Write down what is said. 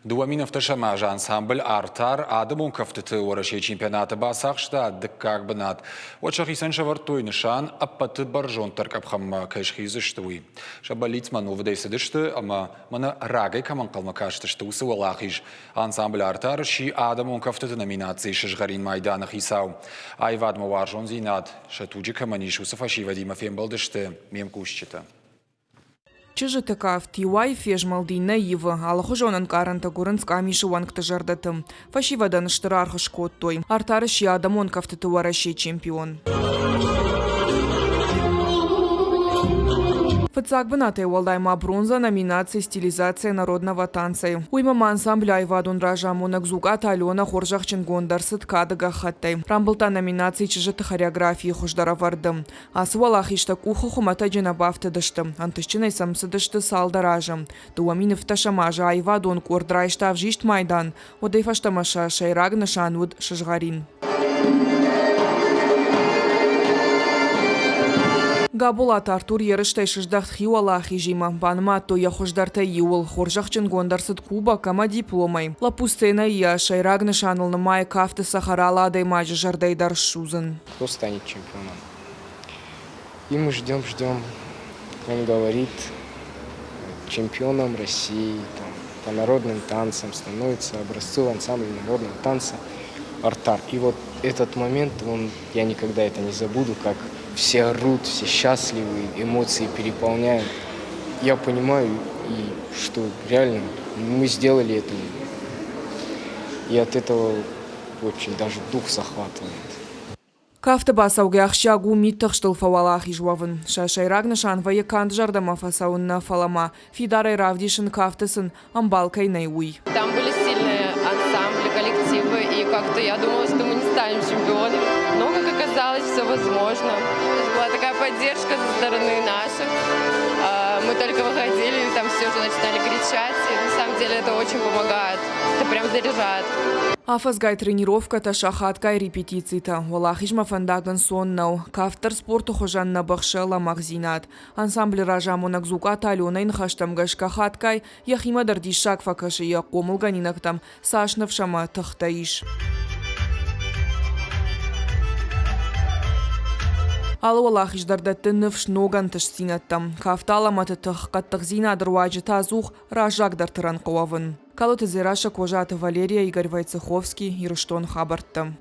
2017 азы ансамбль «Артар» адӕмон кӕфтыты Уӕрӕсейы чемпионаты бацахста дыккаг бынат. Уӕд сӕхицӕн сӕвӕрдтой нысан, ӕппӕты бӕрзонддӕр къӕпхӕнмӕ кӕй схиздзысты, уый. Сӕ бӕллицмӕ нувыдӕй цыдысты ӕмӕ мӕнӕ рагӕй кӕм ӕнхъӕлмӕ кастысты, уыцы уӕлахиз. Ансамбль «Артар» сси адӕмон кӕфтыты номинацийы сызгъӕрин майданы хицау. Аивадмӕ уарзондзинад сӕ туджы кӕмӕн ис, уыцы фӕсивӕдимӕ фембӕлдысты ме мкусджытӕ. Чызджыты кафт иуӕй фезмӕлд, иннӕ ивы, алыхуызон ӕнкъарӕнтӕ гуырынц къамисы уӕнгты зӕрдӕты. Фӕсивӕдӕн стыр аргъ скодтой. Артар сси адӕмон кӕфтыты Уӕрӕсейы чемпион. Фыццаг бынатӕй уӕлдай ма бронзӕ номинаци «Стилизация народного танца». Уыимӕ ма ансамблы аивадон разамонӕг Дзукъаты Аленӕ хорзӕхджынгонд ӕрцыд кады гӕххӕттӕй. Рамбылдта номинаци «Чызджыты хореографийы хуыздӕр ӕвӕрд-ы. Ацы уӕлахизтӕ къухы хуымӕтӕджы нӕ бафтыдысты, ӕнтыстджынӕй сӕм цыдысты цалдӕр азы. 2017 азы аивадон къорд райста ӕвзист майдан, уӕдӕй фӕстӕмӕ сӕ сӕйраг нысан уыд сызгъӕрин. Габолаты Артур ерыстӕй сыздӕхт хиуӕлахизимӕ, банымадтой йӕ хуыздӕртӕй иуыл, хорзӕхджынгонд ӕрцыд кубок ӕмӕ дипломӕй. Лӕппу сценӕйы йӕ сӕйраг нысаныл нымайы кафты цӕхӕр алы адӕймаджы зӕрдӕйы дӕр ссудзын. Кто станет чемпионом? И мы ждем, ждем. Он говорит, чемпионом России там, по народным танцам становится образцом ансамбля народного танца «Артар». И вот этот момент, он, я никогда это не забуду, как все орут, все счастливы, эмоции переполняют. Я понимаю, и что реально мы сделали это. И от этого очень даже дух захватывает. Кафты бацӕугӕ ахсджиаг у мидтыхстыл фӕуӕлахиз уӕвын. Сӕ сӕйраг нысан вӕййы канд зӕрдӕмӕ фӕцӕуын нӕ, фӕлӕ ма фидарӕй равдисын кафты сын ӕмбал кӕй нӕй, уый. Там были сильные ансамбли, коллективы, и как-то я думала, что мы не станем чемпионами. Но, как оказалось, все возможно. То есть была такая поддержка со стороны наших. Мы только выходили, и там все уже начинали кричать. И на самом деле это очень помогает. Это прям заряжает. Афӕдзгай тренировкӕтӕ, сахатгай репетицитӕ. Уӕлахизмӕ фӕндаг ӕнцон нӕу. Кафт дӕр спорты хуызӕн нӕ быхсы лӕмӕгъдзинад. Ансамблы разамонӕг Дзукъаты Аленӕйы ныхӕстӕм гӕсгӕ хатгай йӕхимӕ дӕр диссаг фӕкӕсы йӕ хъомылгӕнинӕгтӕм цас ныфс ӕмӕ тыхтӕ ис. Алы уӕлахиз дӕр дӕтты ныфс ног ӕнтыстдзинӕдтӕм. Кафты алӕмӕты тых, хъӕддыхдзинады руаджы та ӕдзух раззагдӕрты рӕнхъы уӕвын. Калоты Дзерассӕ, Козаты Валерия, Игорь Войцеховский, Ирыстон хабӕрттӕ.